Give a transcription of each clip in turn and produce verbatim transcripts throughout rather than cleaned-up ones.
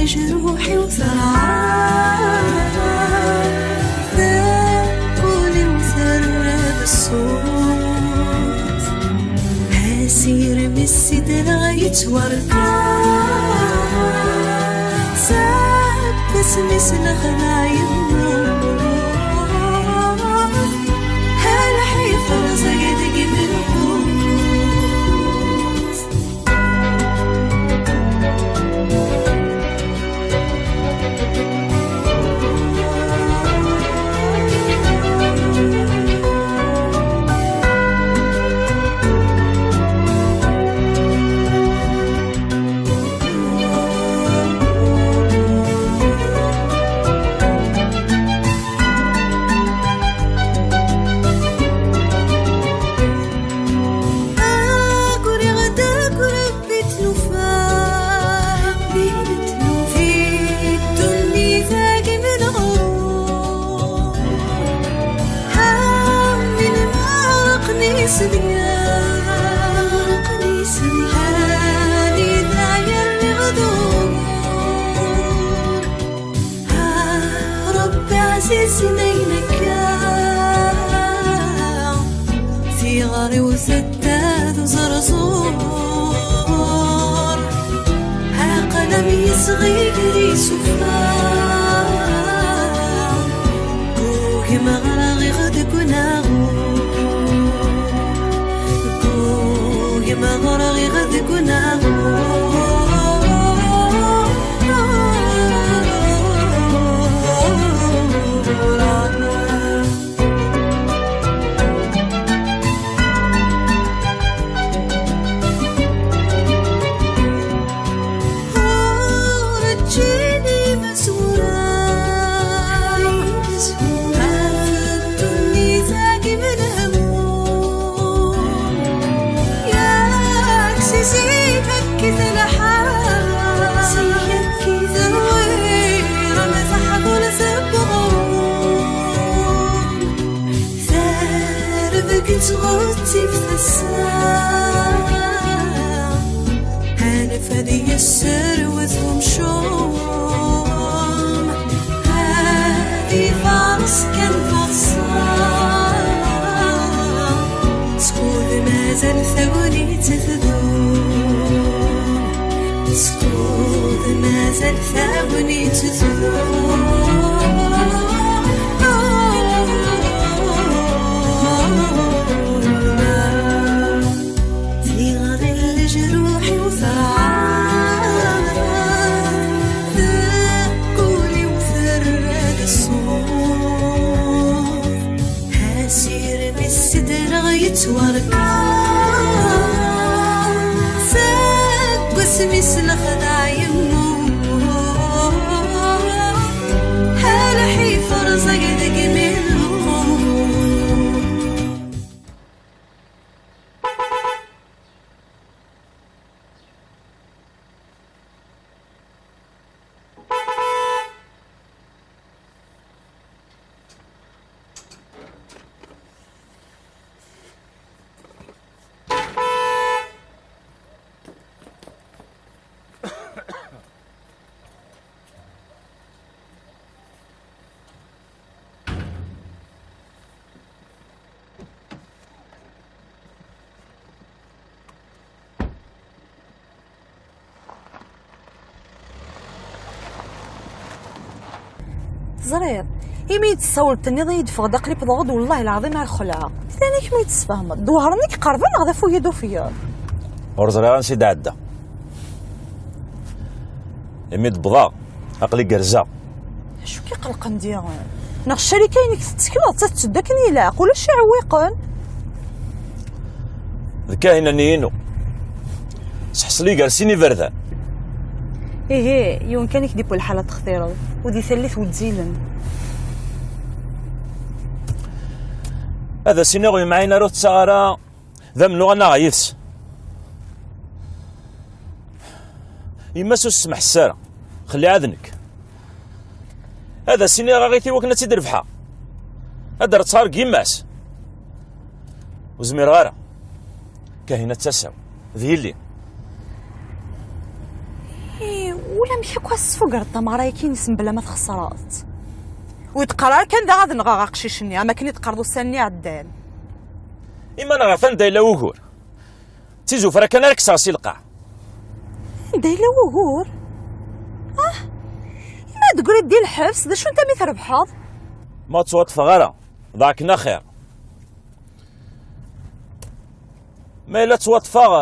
Jruḥ-iw terɛa, taqul-iw terra d ṣṣut. Asirem i s-sidreɣ yettwarka, seg wasmi s-nexdeɛ yemmut. Lḥif rẓag deg imenqus. Aguriɣ-d akk Rebbi tlufa, di ddunit-agi menɣur. Amin ma ɣerqen isebgan, anida yerniɣ dur. Ah, Rebbi ɛzizen ayen akka, tiɣri-w tedda d uẓerẓur. Aql-am yesɣi gar isufar, ugmeɣ raɣiɣ deg unaɣur. Ugmeɣ raɣiɣ deg unaɣur. Ur ǧǧin imasura ɣef ddunit-agi menhmum. Yak si zik akkit lḥal, terwir am taḥbult n uɣrum. Terbek tɣettib tasa, anef ad yesserwet umcum, ad ifares kan taḍsa. Skud mazal tagnit tdum, skud mazal tagnit tdum. Tiɣri n leǧruḥ-iw terɛa, taqul-iw terra-d ṣṣut. Asirem i s-sidreɣ yettwarka, seg wasmi s-nexdeɛ yemmut. Lḥif rẓag deg imenqus. Teẓriḍ, imi i d-tessawleḍ tenniḍ-iyi-d ffeɣ-d aql-i wwḍeɣ-d, wellah lɛaḍim ar xelɛeɣ. Tani kemm i d-tesfehmeḍ, d wehṛen i iqerben neɣ d afuyad ufyad? Ur ẓriɣ ansi d-ɛedda. Imi d-wwḍeɣ, aql-i gerrzeɣ. Acu k-iqelqen diɣen? Neɣ ccarika-inek tettekleḍ, tetteddu akken ilaq, ulac iɛewwiqen. D Kahina-nni-inu. Seḥṣel-iyi gar sin iberdan. Ihi, yiwen kan i k-d-iwwi lḥal ad textireḍ, u di tallit wezzilen. Ad as-iniɣ i yemɛin ar ur tettaɣ ara d amennuɣ ad naɣ yid-s. Yemma-s ur s-semḥes ara, xelliɣ ad nekk. Ad as-iniɣ aɣit i wakken ad tt-id-rebḥeɣ. Ad d-rettɣar deg yemma-s. Ur zmireɣ ara. Kahina d tasa-w, d yelli. Ih, Ulamek akk ad tesfugreḍ tameɣra-agi-ines mebla ma txesreḍ-tt. Ur d-qqar ara kan daɣ ad nɣeɣ aqcic-nni, am akken i d-teqqareḍ ussan-nni iɛeddan. Iman ɣef anda yella wugur? D tizufra kan ara kkseɣ si lqaɛ. Anda yella wugur? Ah, ima deg ur iddi lḥebs, d acu n tami trebḥeḍ? Ma ur ttwaṭṭfeɣ ara, ḍaɛken axir. Ma yella ttwaṭṭfeɣ,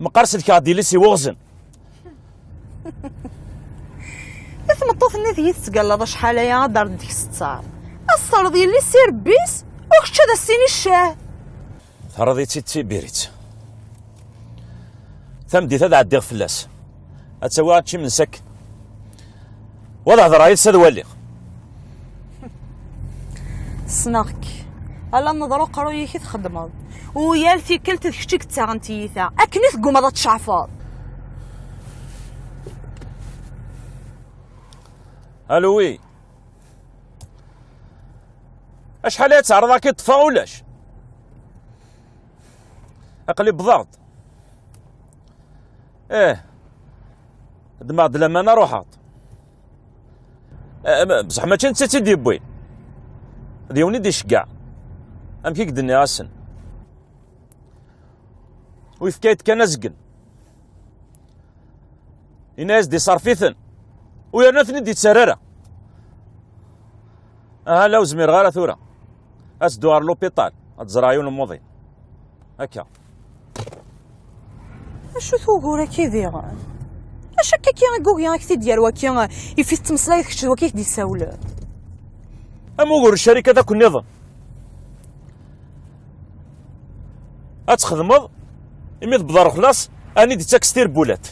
meqqar selkeɣ-d yelli-s i wuɣzen. I tmeṭṭut-nni deg i tettgallaḍ acḥal aya ad d-terreḍ deg-s ttar. Ad s-terreḍ yelli-s i rebbi-s, u kečč ad as-tini ccah. Terriḍ-itt-id d tibirit. Tameddit ad ɛeddiɣ fell-as. Ad tt-awiɣ ad tečč imensi akken. U ad hedreɣ yid-s ad waliɣ. Ssneɣ-k. Ala nneḍru uqerruy-ik i txeddmeḍ. U yal tikkelt d kečč i yettaɣen tiyita. Akken i teggumaḍ ad tceɛfeḍ. Alo, wi. Acḥal ay ttɛerḍeɣ ad k-ṭṭfeɣ ulac. Aql-i wwḍeɣ-d. Ih. Ddmeɣ-d laman, ruḥeɣ-d. Eh, ma-, bṣeḥ mačči netta i tt-id-yewwin. D yiwen i d-iceggeɛ. Amek i k-d-nniɣ ass-n? U yefka-yi-d kan azgen. Yenna-yas-d iṣerf-iten. U yerna ten-id-yettarra ara. Aha, la ur zmireɣ ara tura. Ad s-dduɣ ɣer lupiṭal, ad ẓreɣ yiwen umuḍin. Akka. Acu-t wugur-agi diɣen? Acu akka-agi i yugi ad k-t-id-yerr waki, ifit tmeslayeḍ kečč d waki i k-d-isawlen? Am ugur n ccarika d akk nniḍen. Ad txedmeḍ, imi tewwḍeḍ ɣer lexlaṣ, ad d-ittak s tirbulat.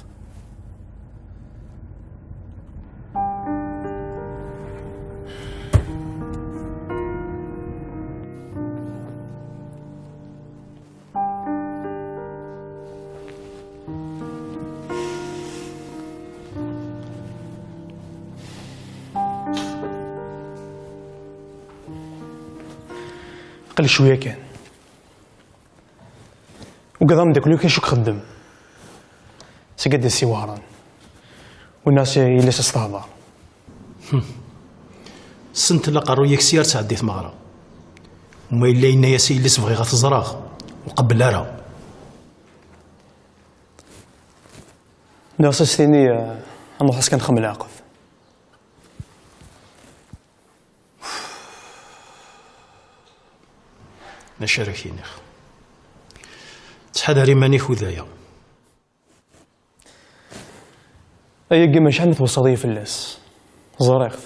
Aql-i cwiya kan. Ugadeɣ ameddakel-iw kan acu ixeddem. Seg ad d-isiwaren. Winna s-, yelli-s ad s-tehder. Ssentel aqerruy-ik sya ar tɛeddi tmeɣra. Ma yella yenna-yas i yelli-s bɣiɣ ad t-ẓreɣ, ur qebbel ara. Nniɣ-as ad s-tini, eh, ad nruḥ-as kan nexdem leɛqed. D acu ara k-iniɣ? Ttḥadar iman-ik udaya. Ayagi mačči acḥal ma twesseḍ-iyi fell-as. Ẓriɣ-t.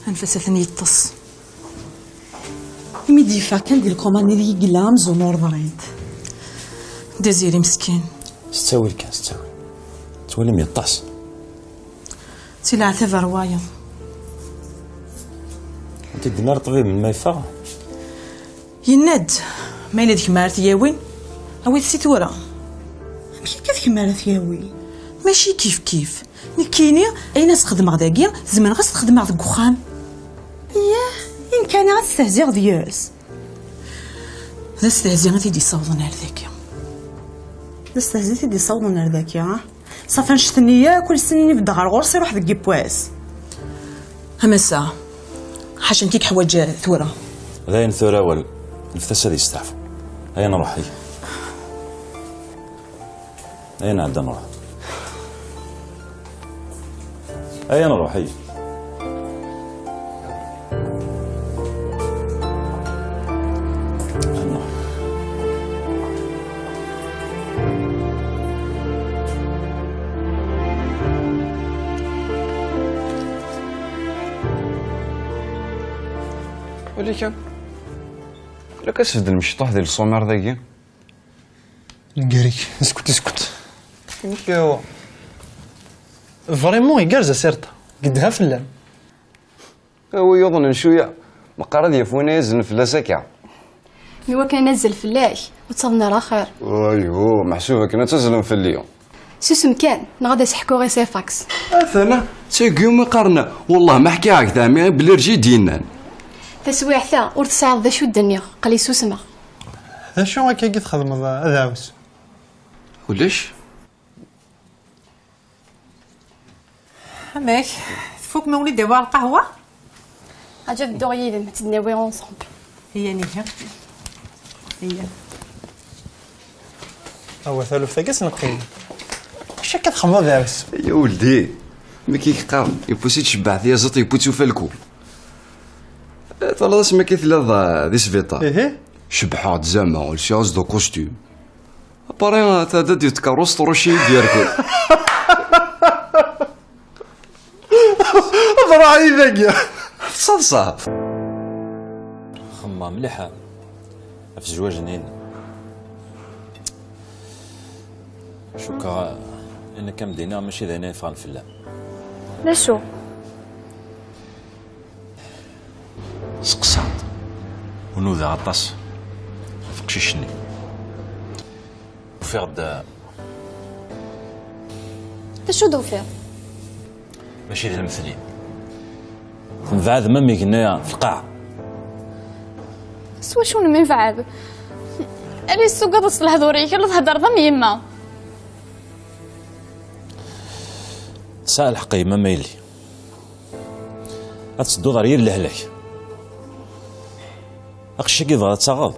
Anef-as atan yeṭṭes. Imi d-yeffeɣ kan di lkuma-nni deg i yella amzun ur ḍrint. Désiré meskin. S ttawil kan, s ttawil. Ttwalim yeṭṭes. Si leɛtab ar wayeḍ. Ur t-id-nni ara ṭṭbib melmi yeffeɣ? Yenna-d, ma yella d kemm ara t-yawin, awit-t-id tura. Amek akka d kemm ara t-yawin? Mačči kif kif. Nekkini, ayen ad s-xedmeɣ dagi, zemreɣ ad s-t-xedmeɣ deg uxxam. Yah, i nekk ɛni ad stehziɣ deg-s? D astehzi i t-id-yessawḍen ar dagi. D astehzi i t-id-yessawḍen ar dagi, ah? Ṣafi annect-nni yakk, ul snin i beddeɣ ɣer ɣur-s, iruḥ deg yiwwas. A massa, ḥaca nekk i yeḥwaǧ tura. D ayen tura awal, nefta-s ad yesteɛfu. Aya nruḥ, aya. Aya nɛedda nruḥ. Aya nruḥ, aya. Ad nruḥ. Wali kan. Ilaq ad sbeddlem ciṭuḥ di leṣumar dagi. Nnger-ik, skud, skud. Amek, euh, vraiment igerrez asirṭ, gedha fell-am. A wi yuḍnen cwiya, meqqar ad yaf win ay azzlen fell-as akka. Iwakken ad nazzel fell-ak, ur ttaḍen ara axir. Ayhuh, meḥsub akken ad tazzlem fell-i. Susem kan, neɣ ad as-ḥkuɣ i Sifax. Atan, d tagi umi qqaren, wellah ma ḥkiɣ-ak-d a ɛemmi belli Rǧi i d-yennan. Taswiɛt-a, ur tesɛiḍ d acu d-nniɣ, aql-i susmeɣ. D acu akka i txedmeḍ a Dɛus? Ulac. Amek? Tfuk ma ur d-awiɣ lqahwa? Aǧa ad dduɣ yid-m, ad tt-id-nawi ensemble. Iya niha. Iya. Awa taluft-agi s neqqim. Acu akka txemmeḍ a Dɛus? Ya weldi, mi k-qqaren, yewwi-tt-id cebbeɛ tyaziḍt, yewwi-tt ufalku. Eh, twalaḍ asmi akka telliḍ, eh, di sbiṭar? Ihi. Cebbḥeɣ-d zama, lsiɣ-as-d costume. Apari, eh, tɛedda-d di tkeṛṛust, tṛuc-iyi-d yerkul. Ḍraɛ-iyi dagi. Teṣṣaḍṣaḍ. Xemmeɣ mliḥ ɣef zzwaǧ-nni-inem. Cukkeɣ ayen akka m-d-iniɣ mačči d ayen ara yeffɣen fell-am. D acu? Seqsaɣ-d, ur nudaɣ aṭas ɣef uqcic-nni. Ufiɣ-d. D acu d-ufiɣ? Mačči d lemtel-im. Tembeɛdem am igenni f lqaɛa. S wacu nemyebɛed? Alis tugadeḍ s lehdur-ik, la theddreḍ am yemma. Tesɛa lḥeqq yemma, ma yelli. Ad tedduḍ ɣer yir lehlak. Aqcic-agi tebɣiḍ ad taɣeḍ,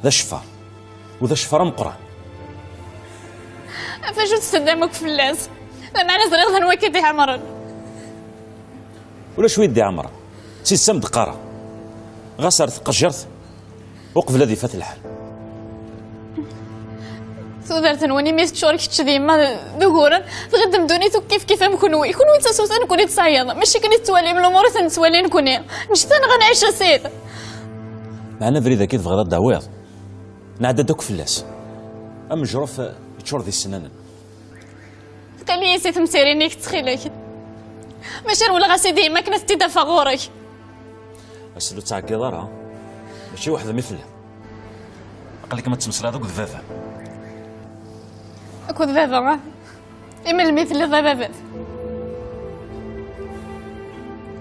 d aceffar. U d aceffar ameqqran. Ɣef acu tettseddam akk fell-as? Lameɛna ẓriɣ d anwa akka i d-iɛemren. Ulac wi d-iɛemren. D tidet am d-qqareɣ. Ɣas ar tqejjirt uqbel ad ifat lḥal. Tudert-nwen imi teččur kečč d yemma d uguren, tɣiddem ddunit akk kif kif am kenwi. Kenwi d tasuta, nekkni d tayeḍ. Mačči akken i tettwalim lumuṛ i ten-nettwali nekkni. Ǧǧet-aneɣ ad nɛic a Ssid. Meɛna abrid-agi tebɣiḍ ad d-tawiḍ? Nɛedda-d akk fell-as. Amejruf yeččur d isennanen. Qqim-iyi si temsirin-ik, ttxil-k. Mačči rewleɣ a Sidi, yemma akken ad tent-id-afeɣ ɣur-k. Asel ur ttɛeggiḍ ara. Mačči weḥd-m i telliḍ. Aql-ikem ad temmeslayeḍ akked baba. Akked baba, ah? I melmi telliḍ d ababat?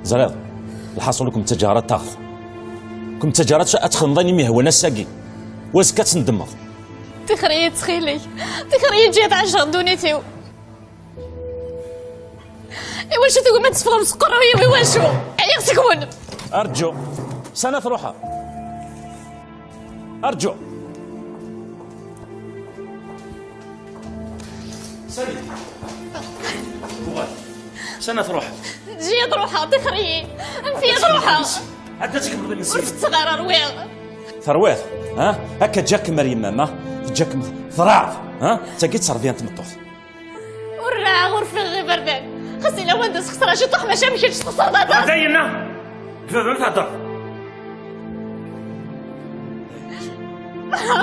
Ẓriɣ, lḥaṣul ur kem-ttaǧǧaɣ ara ad taɣeḍ. Ur kem-ttaǧǧaɣ ara ad txedmeḍ ayen i m-yehwan ass-agi. U azekka ad tendemmeḍ. Tixer-iyi ttxil-k. Tixer-iyi, ǧǧiɣ ad ɛejjeɣ ddunit-iw. Iwacu tugim ad teffɣem seg uqerruy-iw, iwacu? Ɛyiɣ seg-wen. Arǧu. Sana truḥeḍ? Arǧu. Sani. Uɣal. Sana truḥeḍ? Ǧǧiɣ ad ruḥeɣ, tixer-iyi. Anef-iyi ad ruḥeɣ. Ad tkemmleḍ imensi. Ur tetteɣ ara, rwiɣ. Terwiḍ, ha? Akka ǧǧiɣ-kem ar yemma-m, ha? Teǧǧa-kem tḍaɛeḍ, ha? D tagi i d tterbiya n tmeṭṭut. Ur raɛeɣ, ur ffiɣeɣ iberdan. Xas yella wanda sxeṣreɣ ciṭuḥ, maca am kečč txeṣreḍ aṭas. Dayen, ha? D baba-m i thedreḍ?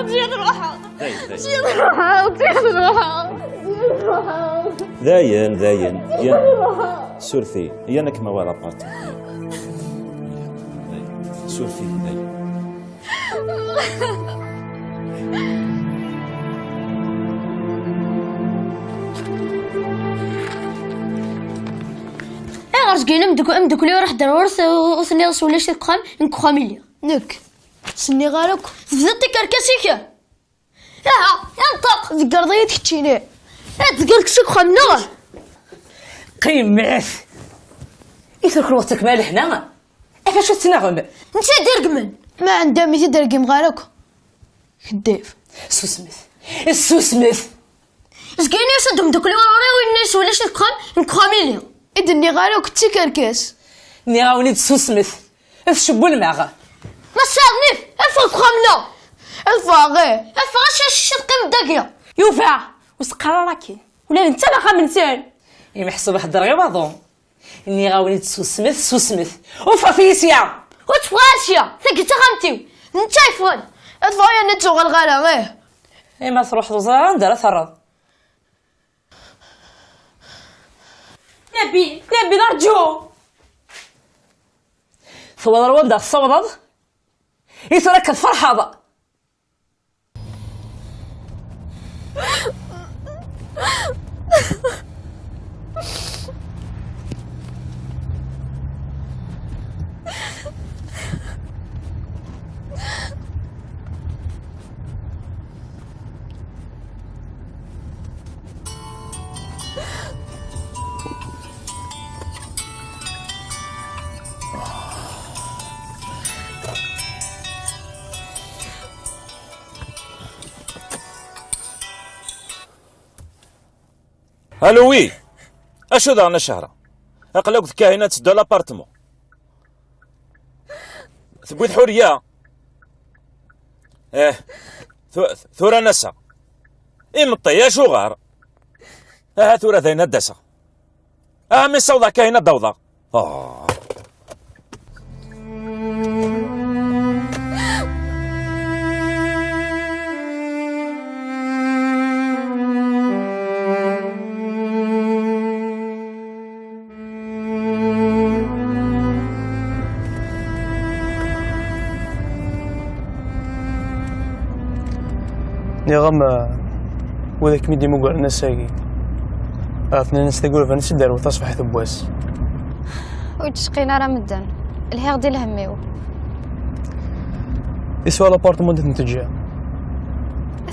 Ǧǧiɣ ad ruḥeɣ. Dayen, dayen. Ǧǧiɣ ad ruḥeɣ, ǧǧiɣ ad ruḥeɣ. Ǧǧiɣ ad ruḥeɣ. Dayen, dayen. Ǧǧiɣ ad ruḥeɣ. Suref-iyi, yan ad kem-awiɣ d aparti. Suref-iyi, dayen. Ayɣer zgin amduk-, amdukli iruḥ-d ɣur-s, u-, u tenniḍ-as ulac deg uxxam, nekk deg uxxam i lliɣ. Nekk, s-nniɣ ara akk. Tebdiḍ tikerkas-ik? Aha, inṭeq! Tgreḍ-iyi-d keččini. Ad tgerkes deg uxxam, neɣ? Qqimet! I tura kenwi tettakem lehna? Ɣef acu tettnaɣem? Netta i d-iregmen. Ma ɛenda mi t-id-regmeɣ ara akk. Keddib. Susmet. Susmet! Zgan-as ad d-mdukli ɣur-i, win-nni s ulac deg uxxam, nekk uxxam ili. I d-nniɣ ara akk d tikerkas. Nniɣ-awen-id susmet. Tcewwlem-aɣ. Ma tesɛiḍ nnif, ffeɣ deg uxxam-nneɣ. Ffeɣ, ih. Ffeɣ, a cici, teqqimeḍ dagi. Yuba, ur s-qqar ara akken. Ula d netta d axxam-nsen. Imeḥsub heddreɣ i waḍu. Nniɣ-awen-id susmet, susmet. Ur ffɣet-iyi sya. Ur tteffɣeɣ ara sya. Tagi d taxxamt-iw. D netta yeffɣen. Ffeɣ, yerna ad tuɣaleɣ ara, ih. Ay ma truḥeḍ ur ẓriɣ ara anda ara terreḍ. Nabil, Nabil, rǧu! Twalaḍ wanda tessawḍeḍ? I tura akka tferḥeḍ? Allô, oui. Acu daɣen a Cahra? Aql-ak d Kahina teddu à l'appartement. Tewwi-t Ḥuriya? Eh, tu-, tura n ass-a. Imeṭṭi, acuɣer? Aha, tura dayen ad d-aseɣ. Aha, mi ssawḍeɣ Kahina ad d-awḍeɣ. Oh. Nniɣ-am, eh, wid akken i d-imugaren ass-agi, atnan s tagurban-is i d-terrew taṣebḥit n wass. Ur d-cqin ara medden. Lhiɣ di lhemm-iw. Iswa l'apartment i ten-teǧǧa?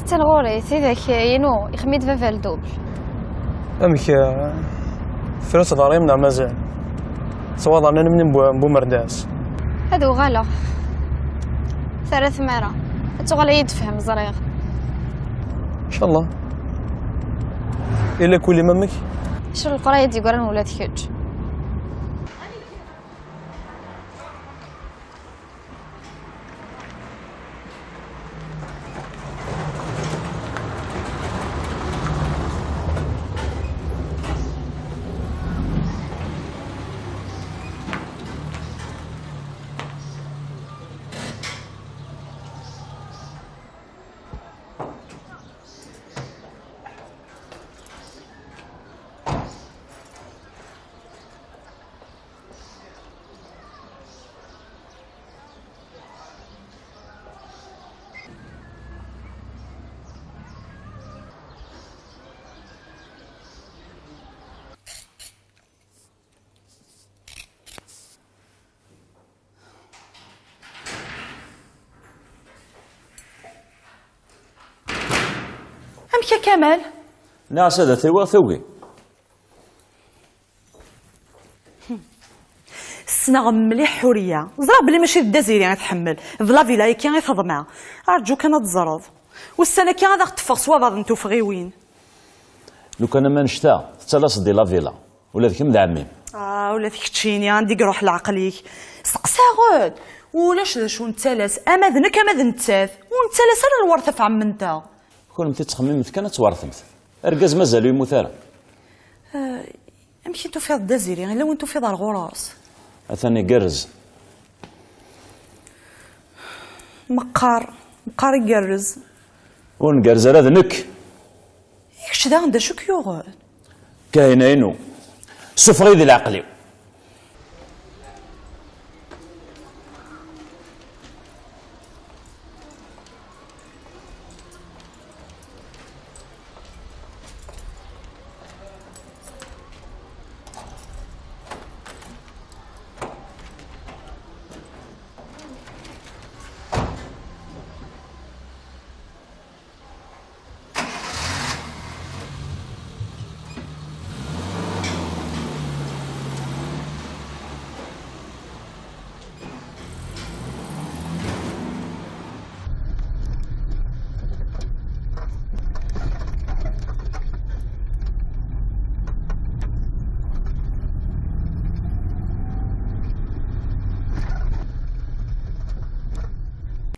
Attan ɣur-i, tidak inu, ixem-it baba ldubl. Amek, eh, tefra-tt ḍar-im neɣ mazal? Ttwaḍan almni n bu-, n bumerdas. Ad uɣaleɣ. Terra tmara. Ad tuɣal ad yi-d-tefhem, ẓriɣ. Ncallah. Ila kul-im amek? Cel leqraya d-yegran ula d kečč. Amek a Kamal? Nniɣ-as ad t-awiɣ, tugi. Ssneɣ mliḥ Ḥuriya. Ẓriɣ belli mačči d Daziri i tḥemmel. D la villa-agi i teḍmeɛ. Arǧu kan ad teẓreḍ. Ussan-agi ad aɣ-teffeɣ s wabaḍ n tuffɣiwin. Lukan am annect-a, tettalaseḍ di la villa. Ula d kemm d ɛemmi-m. Ah, ula d keččini, anda i iruḥ leɛqel-ik? Steqsaɣ-d. Ulac d acu nettalas, ama d nekk, ama d nettat. Ur nettalas ara lweṛt ɣef ɛemmi-nteɣ. Kunemti tettxemmimemt kan ad tweṛtemt. Argaz mazal ur yemmut ara. Ah, amek i tufiḍ Daziri? Yella win tufiḍ ar ɣur-s? Atan igerrez. Meqqar, meqqar igerrez. Ur ngerrez ara d nekk. I kečč daɣen d acu k-yuɣen? Kahina-inu, ssufeɣ-iyi di leɛqel-iw.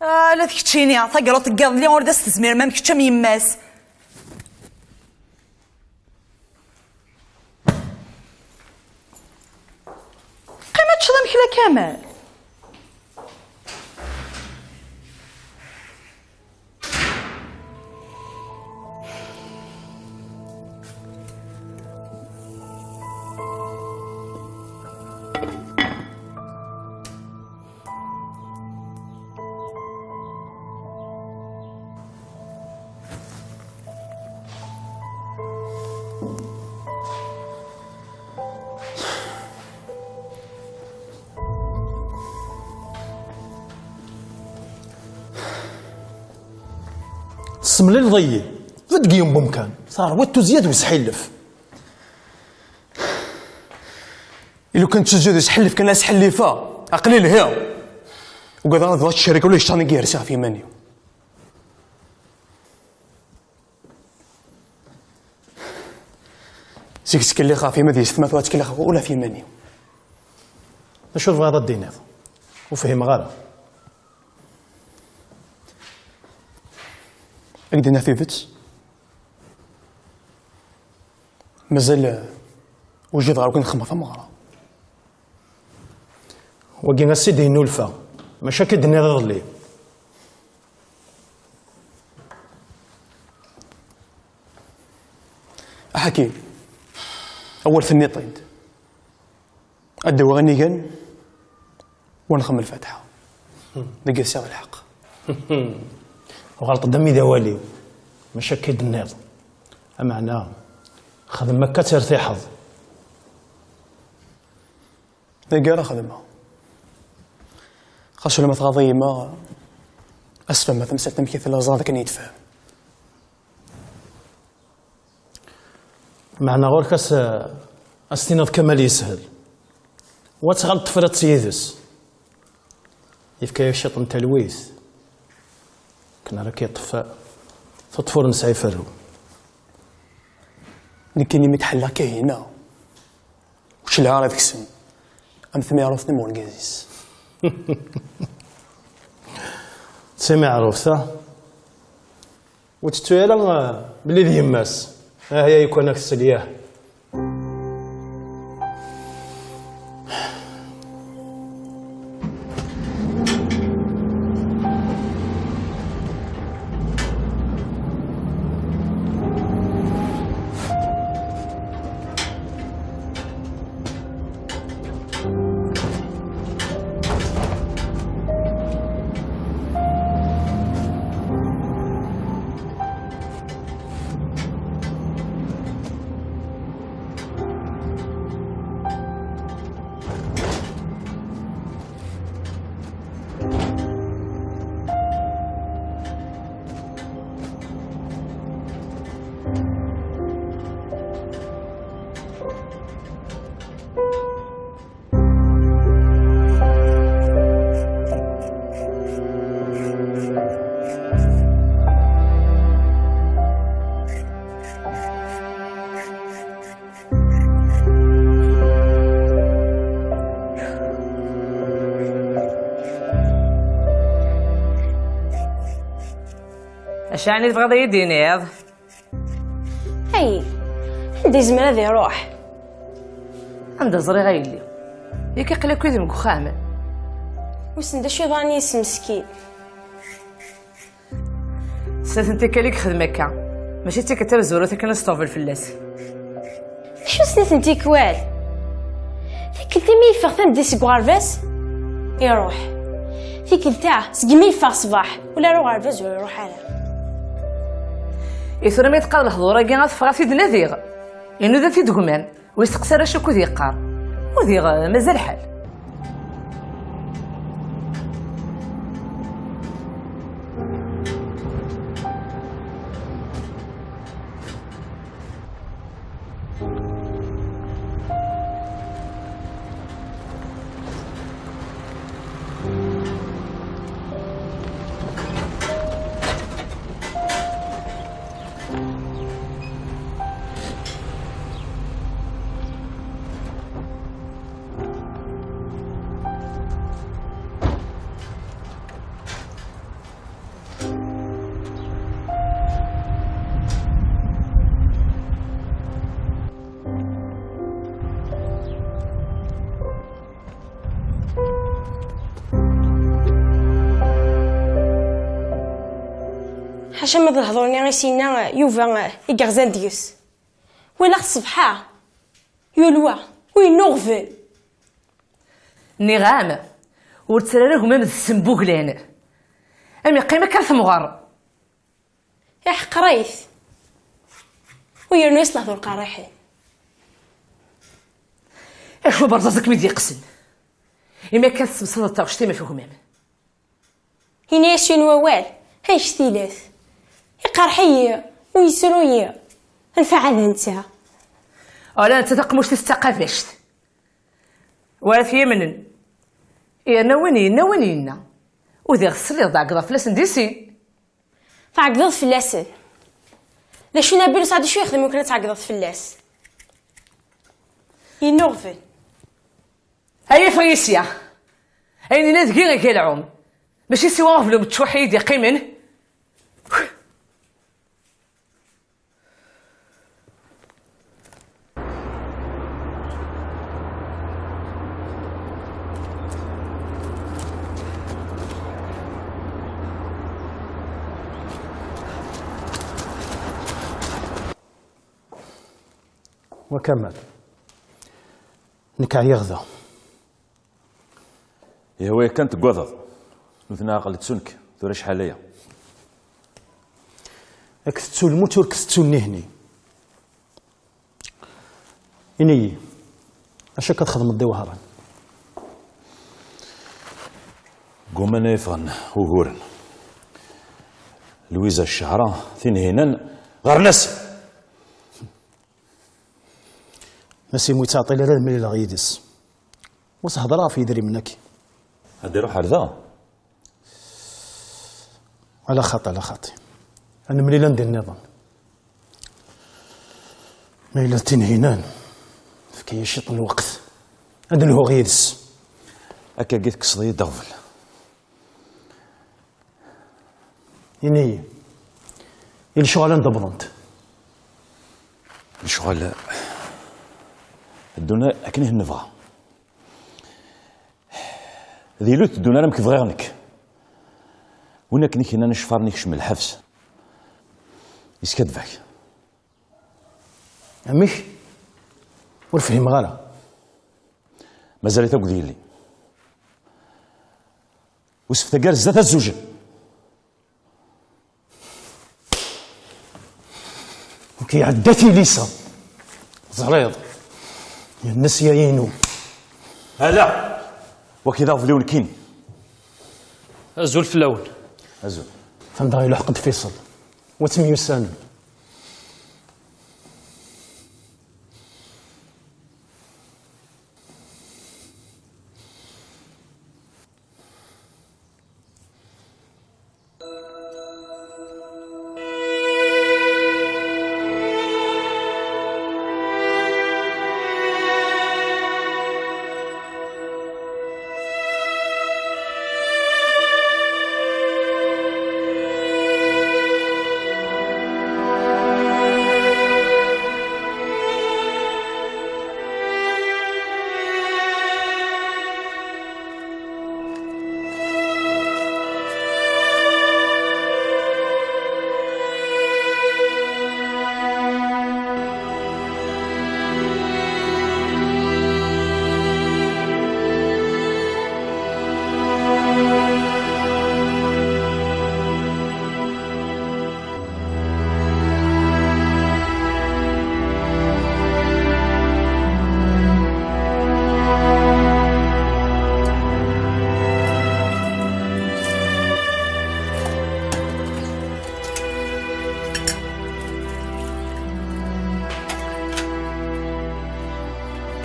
Ah, la d keččini, tagraḍt n yiḍelli ur d as-tezmirem am kečč am yemma-s. Qqim ad teččeḍ imekli a Kamal. Tessemlileḍ-iyi deg yiwen n wemkan, teṛwiḍ tuzzya d wesḥillef. I lukan ttuzudu s ḥellif kan, as ḥellifa, aql-i lhiɣ. Ugadeɣ ad tcerrek ula d ccan i yersa ɣef yiman-iw. Zik ttkellixeɣ ɣef yima d yessetma, tura ttkellixeɣ ula ɣef yiman-iw. D acu tebɣiḍ ad d-tiniḍ? Ur fhimeɣ ara. Ad k-d-iniɣ tidet. Mazal, eh, wjideɣ ɣer wakken xedmeɣ tameɣra. Wagi ass i d-yennulfa, maca akka i d-tenniḍ iḍelli. Aḥaki, awal tenniḍ-t-id. Ad d-awiɣ inigan, wa nxemmel lfatiḥa. Deg sɛiɣ lḥeqq. Uɣaleḍ-d am idawali, maca akka i d-tenniḍ. Ameɛna, xdem akka ad tertiḥeḍ. Dagi ara xedmeɣ. Xas ulamma tɣaḍ-iyi yemma, ad s-fehmeɣ tamsalt amek i tella, ẓer akken i yi-tefhem. Meɛna ɣur-k as-, as-tiniḍ Kamal yeshel. Wa tɣal tefriḍ-tt yid-s. Yefka-yak ciṭ n talwit. Akken ara k-yeṭṭef tuṭṭef ur nesɛi ferru. Nekkini mi d-ḥelleɣ Kahina, ur cliɛeɣ ara deg-sen. Am tmiɛruft am urgaz-is. D timiɛruft, ah? Ur tettu ara, ah, belli d yemma-s. Ah, ya yukan ak-tsel, yah. Acu ɛni tebɣiḍ ad yi-d-tiniḍ? Ay, anda yezmer ad iruḥ? Anda ẓriɣ a yelli? Yak aql-ak yid-m deg uxxam. Wissen d acu yeḍran yis meskin. Snat n tikkal i yexdem akka. Mačči d tikkelt tamezwarut akken ad steɣbel fell-as. Acu snat n tikwal? Tikkelt imi yeffeɣ tameddit seg uɣerbaz, iruḥ. Tikkelt-a, segmi yeffeɣ ṣṣbeḥ, ula ar uɣerbaz ur iruḥ ara. I tura mi d-teqqar lehdur-agi, ad teffeɣ ad t-id-nadiɣ. Inuda-t-id gma-m. Ur yesteqsi ara acu akud yeqqar. Udiɣ, eh, mazal lḥal. Ḥaca ma d lehdur-nni i s-yenna Yuba i yerzan deg-s. Walaɣ ṣṣbeḥ-a, yulwa, u yennuɣben. Nniɣ-am, ur ttarra ara gma-m d ssembuglan. Am yeqqim akka ar temɣer. Iḥqer-it. U yernu-yas lehdur qerriḥen. Acu berẓaẓ akken i d-yeqqsen. Imi akka tessemsadeḍ taɣect-im ɣef gma-m. Ini-as yiwen wawal, annect-ilat. Iqerḥ-iyi, u yesru-yi. Anef-aɣ ad netta. Ala netta taqemmuct-is d taqabact. War at yimnen. Yerna win yenna, win yenna. Udiɣ tesliḍ tɛeggḍeḍ fell-asen di sin. Tɛeggḍeḍ fell-asen. D acu Nabil Saɛd, acu yexdem ukan ad tɛeggḍeḍ fell-as? Yennuɣben. Ay afɣi sya. Ayen yella deg-i iga lɛum. Mačči siwa aɣbel umeččuḥ i yi-d-iqqimen. Wa Kamal. Nekk ɛyiɣ da. Yehwa kan teggadeḍ. Nutni aql ttun-k, tura acḥal aya. Ak tettu lmut ur k-tettu nihni. Ini-yi, acu akka txedmeḍ di Wehran? Deg waman ay ffɣen uguren. Lwiza Ccehra, Tinhinan, ɣer Nasr. Nasr ur yettɛeṭṭil ara ad mlileɣ yid-s. Ur s-hedreɣ ɣef yedrimen-agi. Ad iruḥ ɣer da? Ala xaṭi, ala xaṭi. Ad nemlil anda nniḍen. Ma yella d Tinhinan, efk-iyi ciṭ n lweqt. Ad lhuɣ yid-s. Akkagi tekkseḍ-iyi-d aɣbel. Ini-yi, i lecɣal anda wwḍent? Lecɣal, ddun akken i nebɣa. D ilu teddun ara amek bɣiɣ nekk. Win akken i k-yennan acfar-nni kcem lḥebs. Yeskaddeb-ak. Amek? Ur fhimeɣ ara. Mazal-it akked yelli. Usef tagar zdat ad zujen. Ok, iɛedda tilisa. Ẓriḍ. Yenna-s ya inu. Ala. Waki d aɣbel-iw nekkini. Azul fell-awen. Azul. Anda ilḥeq-d Fiṣel. Wa ttemyussanen.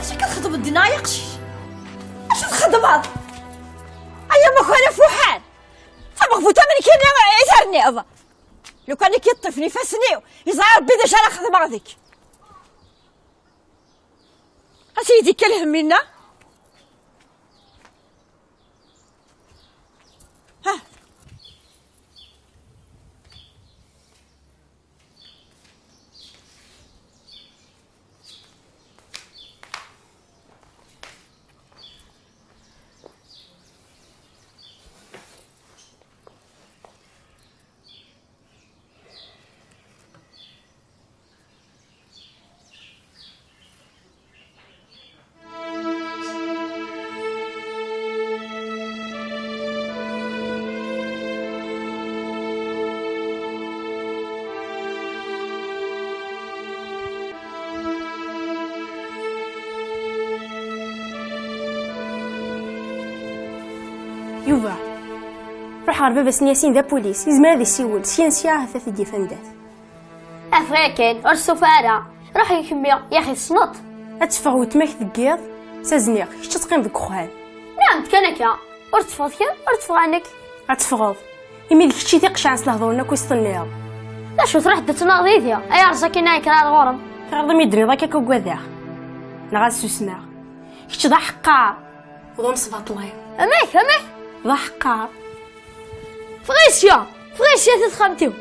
Acu akka txedmeḍ dinna ay aqcic? Acu txedmeḍ? Ay amakar afuḥan! Tameɣbut am nekk i terniḍ! Lukan i k-yeṭṭifen ifassen-iw, yeẓra Rebbi d acu ara xedmeɣ deg-k. Ad s-iyi-d-ikka lhemm-inna? Ha. Yuba, ruḥ ɣer baba-s n Yasin d apulis, yezmer ad isiwel, sya n sya ahat ad t-id-yaf anda-t. Afeɣ yakan, ur stufa ara. Ruḥ i kemmi, yaxi tessneḍ. Ad teffeɣ weltma-k deg yiḍ? Sazniɣ, kečč ad teqqimeḍ deg uxxam. Nniɣ-d kan akka. Ur teffɣeḍ kemm, ur teffɣeɣ nekk. Ad teffɣeḍ. Imi d kečč i t-iqecɛen s lehdur-nni akk i s-tenniḍ. D acu, truḥ-d ad tennaɣ yid-i? Ay rẓ akin ay kra ar ɣur-m. Teɣreḍ imi d-tenniḍ akka, akka ugadeɣ. Neɣ ad susmeɣ. Kečč d aḥeqqar. D amesbaṭli. Amek, amek? D aḥeqqar. Ffeɣ-iyi sya! Ffeɣ-iyi sya si texxamt-iw!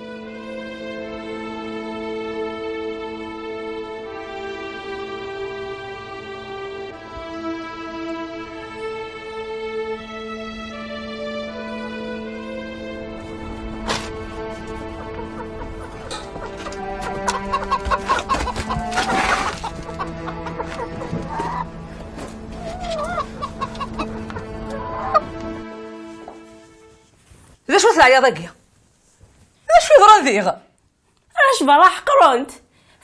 D acu teɛyaḍ-agi? D acu yeḍran diɣ? Arrac berra ḥeqren-t.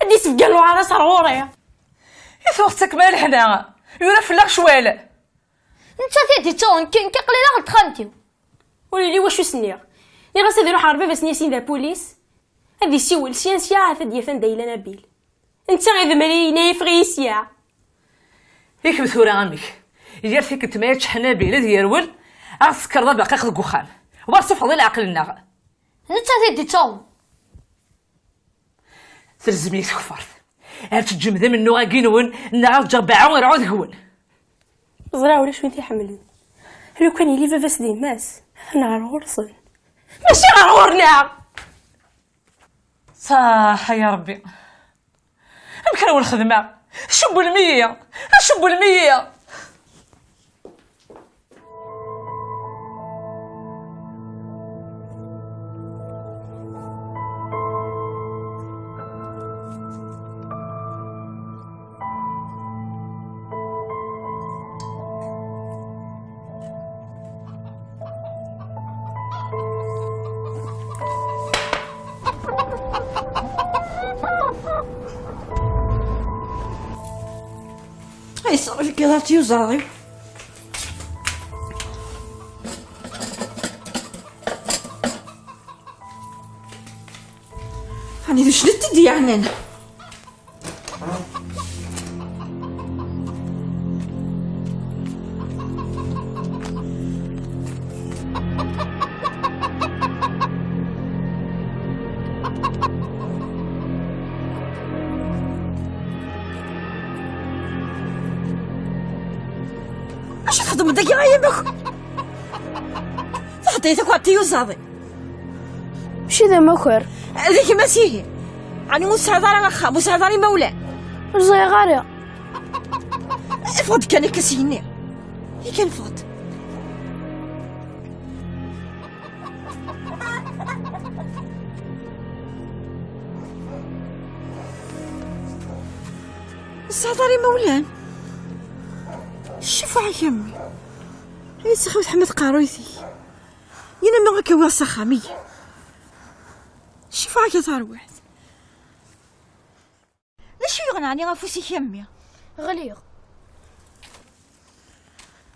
Ad d-isebgan lewɛara-s ar ɣur-i. I tuɣ tettakm-as lehna? Yura fell-aɣ ccwal. Nettat i d-ittuɣen kan, aql-i daxel texxamt-iw. Ur yelli wacu s-nniɣ. Nniɣ-as ad iruḥ ɣer baba-s n Yasin d apulis. Ad isiwel sya n sya, ahat ad d-yaf anda yella Nabil. Netta idemmer-iyi, yenna-yi ffeɣ-iyi sya. I kemm tura amek? Yir tikkelt ma yeččeḥ Nabil ad yerwel, ad tekkreḍ abaqaq deg uxxam. Ur tessufɣeḍ i leɛqel-nneɣ. Nettat i d-ittuɣen. Telzem-iyi tkeffart. Ar teǧǧem d amennuɣ-agi-nwen, neɣ ad ǧǧeɣ baɛu ar ɛud-nwen. Ẓriɣ ulac win t-iḥemmlen. Lukan yili baba-s d yemma-s, atan ɣer ɣur-sen. Mačči ɣer ɣur-neɣ! Ṣaḥ, ya Rebbi. Amek ara wen-xedmeɣ? Tcewwlem-iyi! Tcewwlem-iyi! Ay, ṣṣrif i iḍ tiyuzaḍ-iw. Ɛni d acu d-yeɛnan? Acu txedmeḍ dagi ay amak? Teḥḍiḍ akk ɣer tiyuzaḍ-iw. Mačči d amakar. D gma-s ihi. Ɛni ur tesɛiḍ ara axxam, ur tesɛiḍ ara imawlan? Ur ẓriɣ ara. Ffeɣ-d kan akka seg-nni. Ikan ffeɣ-d. Ur tesɛiḍ ara imawlan? Ccfuɛ-ik a mmi. Ay ttxil-k ḥma tqerruyt-ik. Yal ma ad k-awiɣ s axxam, eg. Ccfuɛ-ik a tarwiḥt. D acu yuɣen ɛni afus-ik a mmi? Ɣliɣ.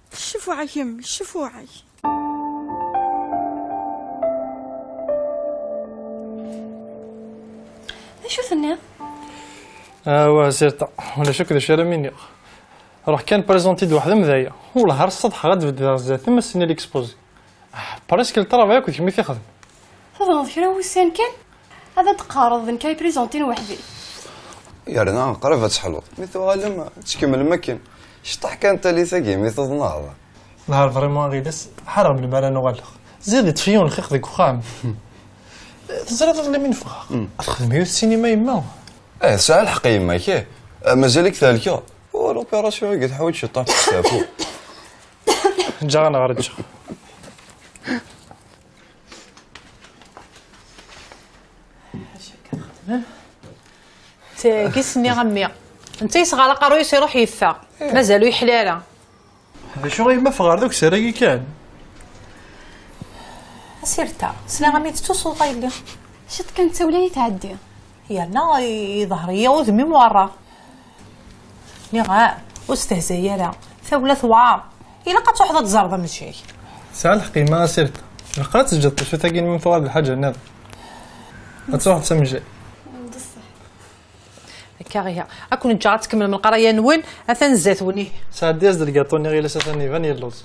Ccfuɛ-ik a mmi, ccfuɛ-ik. D acu tenniḍ? Awa, Sirta, ulac akk d acu ara m-iniɣ. Ruḥ kan présenter-d weḥd-m d aya. Wellah ar ṣṣeḍḥeɣ ad d-beddeɣ zdat-m ass-nni l'exposé. Ah, presque le travail akk d kemm i t-ixedmen. Tuḍneḍ kra n wussan kan, ad d-teqqareḍ d nekk ay présenter-n weḥd-i. Yerna qrib ad teḥluḍ. Mi tuɣalem, tkemmlem akken. Cṭeḥ kan tallit-agi mi tuḍneḍ. Nahar vraiment a Ɣilas, ḥareɣ melmi ara n-uɣaleɣ. Ziɣ yeṭṭef-iyi unxiq deg uxxam. Teẓriḍ iḍelli mi neffeɣ? Mm. Ad texdem yiwet ssinima yemma. Eh, tesɛa lḥeqq yemma-k, eh. Eh, mazal-ik thelkeḍ. Oh, l'opération-agi teḥwaǧ ciṭṭaḥ n usteɛfu. Ǧǧeɣ-aneɣ ɣer ǧǧeɣ. Tagi s-nniɣ a mmi. Netta yesɣer aqerruy-is iruḥ yeffeɣ. Mazal ur yeḥli ara. D acu a yemma, ffeɣ ɣer deg usar-agi kan. A Sirta, sliɣ-am-id tettusuḍ a yelli. Ciṭ kan d tawla i tɛeddi. Yerna iḍher-iyi udem-im werra. Nniɣ-am, ur stehzay ara. Tawla tewɛer. Ilaq ad truḥeḍ ad tẓerreḍ amejjay. Tesɛa lḥeqq yemma a Sirta. Ilaq ad teǧǧeḍ tacuyt-agi imi tuɣal d lḥaǧa nniḍen. Ad truḥeḍ s amejjay. D ṣṣeḥ. Kariha, ad ken-ǧǧeɣ ad tkemmlem lqraya-nwen, atan zdat-wen ihi. Sɛeddi-as-d lgaṭu-nni ɣilas atan iban yelluẓ.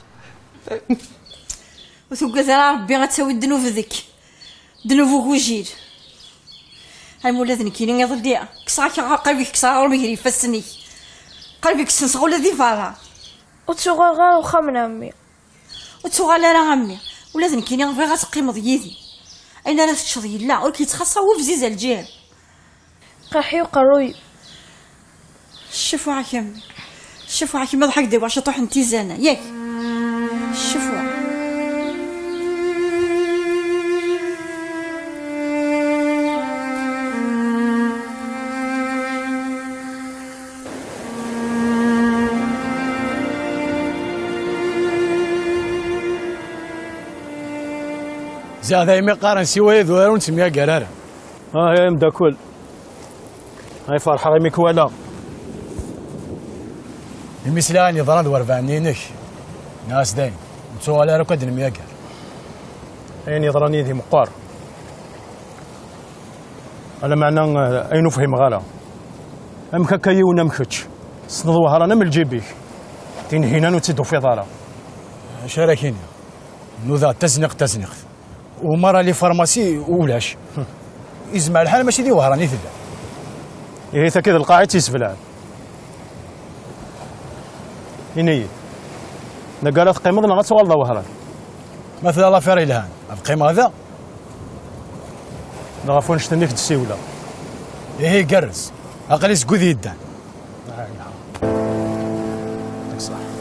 Ur tuggad ara Ṛebbi ad tawi ddnub deg ddnub ugujil. Ay ma ula d nekkini iḍelli kkseɣ-ak qrib kkseɣ aɣrum gar ifassen-ik. Qrib kksen-sɣ ula di berra. Ur ttuɣaleɣ ara uxxam n ɛemmi. Ur ttuɣal ara a mmi. Ula d nekkini bɣiɣ ad teqqimeḍ yid-i. Ayen ara teččeḍ yella, ur k-yettxaṣṣa webziz a lǧiran. Qerḥi uqerruy. Ccfuɛ-ak a mmi. Ccfuɛ-ak ma ḍḥak d-awiɣ ciṭuḥ n tizana, yak? Ccfuɛ. Ziɣ daymi qqaren siwa idurar ur nettemyagar ara. Ah, ay ameddakel. Ay ferḥeɣ imi k-walaɣ. Imi sliɣ ayen yeḍran d werbaɛen-inek, nniɣ-as dayen, ur nettuɣal ara akk ad nemyager. Ayen yeḍran yid-i meqqar. Ala meɛna, eh, ayen ur fhimeɣ ara. Amek akka yiwen am kečč, tessneḍ Wehran am lǧib-ik, Tinhinan ur tt-id-tufiḍ ara? Acu ara k-iniɣ? Nudaɣ tazniqt, tazniqt. Umar Ali Farmasi ulac. Izmer lḥal mačči di Wehran i tella. Ihi, taki d lqaɛ i tt-yesbelɛen. Ini-yi-d, dagi ara teqqimeḍ neɣ ad tuɣaleḍ a Wehran? Ma tella lafir yelhan, ad qqimeɣ da. Neɣ ɣef wannect-nni i k-d-ssiwleɣ. Ihi igerrez. Aql-i seg wid yeddan. Ah, ya. Yɛṭik ṣṣeḥḥa.